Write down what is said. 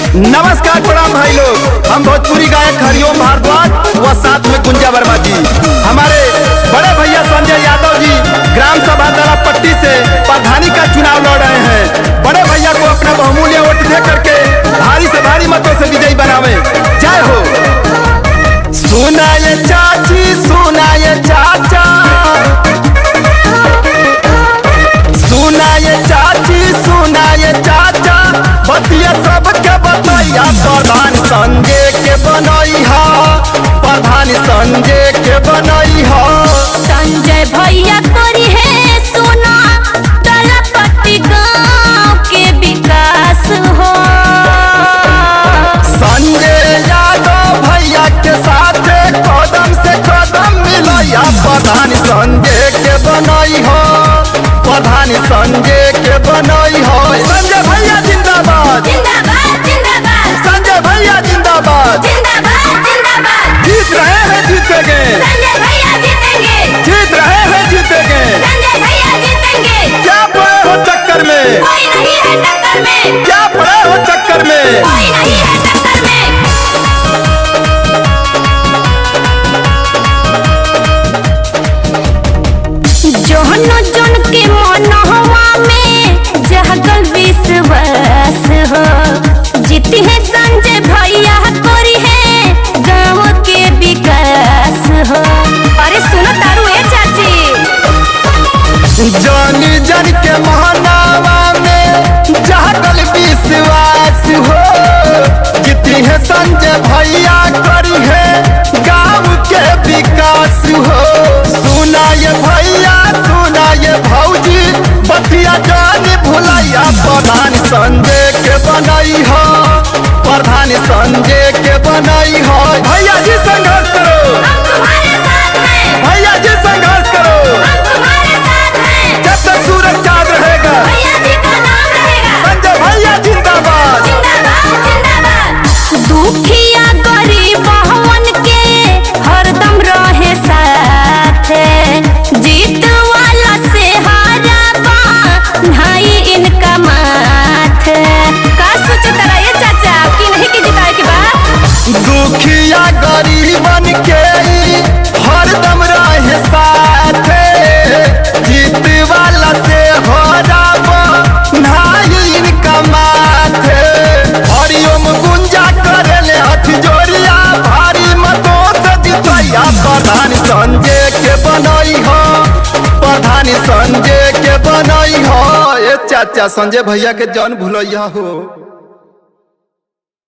नमस्कार प्रणाम भाई लोग, हम भोजपुरी गायक हरिओम भारद्वाज व साथ में गुंजा वर्मा जी। हमारे बड़े भैया संजय यादव जी ग्राम सभा दलापट्टी से प्रधानी का चुनाव लड़ रहे हैं। बड़े भैया को अपना बहुमूल्य वोट दे करके भारी से भारी मतों से विजयी बनावे। जय हो। सुना ये चाची, सुना ये चाचा, सुना ये चाची, सुना ये चाचा, बतिया सबके बतैया प्रधान संजय के बनैहा, प्रधान संजय के बनैहा। संजय भैया करी है सुना दलापट्टी गांव के विकास हो। संजय यादव भैया के साथ कदम से कदम मिलैया प्रधान संजय के बनैहा, प्रधान संजय के बनैहा। संजय भैया जिंदाबाद, जिंदाबाद जिंदाबाद, संजय भैया जिंदाबाद, जिंदाबाद जिंदाबाद। जीत रहे हैं जीतेंगे, संजय भैया जीतेंगे, जीत रहे हैं जीतेंगे, संजय भैया जीतेंगे। क्या पड़े हो चक्कर में, कोई नहीं है टक्कर में, क्या पड़े हो चक्कर में। कोई नहीं है टक्कर में। जोहन जोन के मनहवा में जागल विश्वास हो, जीती है संजय भैया करी है गाँव के विकास हो। अरे सुनो तारू ए चाची, जानी जन के महनावा में जागल विश्वास हो, जीती है संजय भैया करी है गाँव के विकास हो। सुना ये भैया, सुना ये भौजी, बतिया जानी भुलैया प्रधान संजय के बनैहा, प्रधान संजय के बनैहा। भैया जी संघर्ष करो, हम तुम्हारे साथ हैं, भैया जी संघर्ष करो, हम तुम्हारे साथ हैं, जब तक सूरज चांद रहेगा भैया जी का नाम रहेगा। संजय भैया जिंदाबाद, जिंदाबाद जिंदाबाद। दुखिया गरीब हवन के हरदम रहे साथ, जीत वाला से हारा बा नाई इनका माथ। का सोचे तारा ये चाचा कि नहीं की जिताए के बाद? दुखिया गरीबन के हरदम रहे साथ, जीत वाला से हराब नाई इनका माथे। हरिओम गुंजा करेले हथ जोड़िया भारी मतों से जितैया प्रधान संजय के बनैहा, प्रधान संजय के बनैहा। ए चाचा संजय भैया के जन भुलैया हो।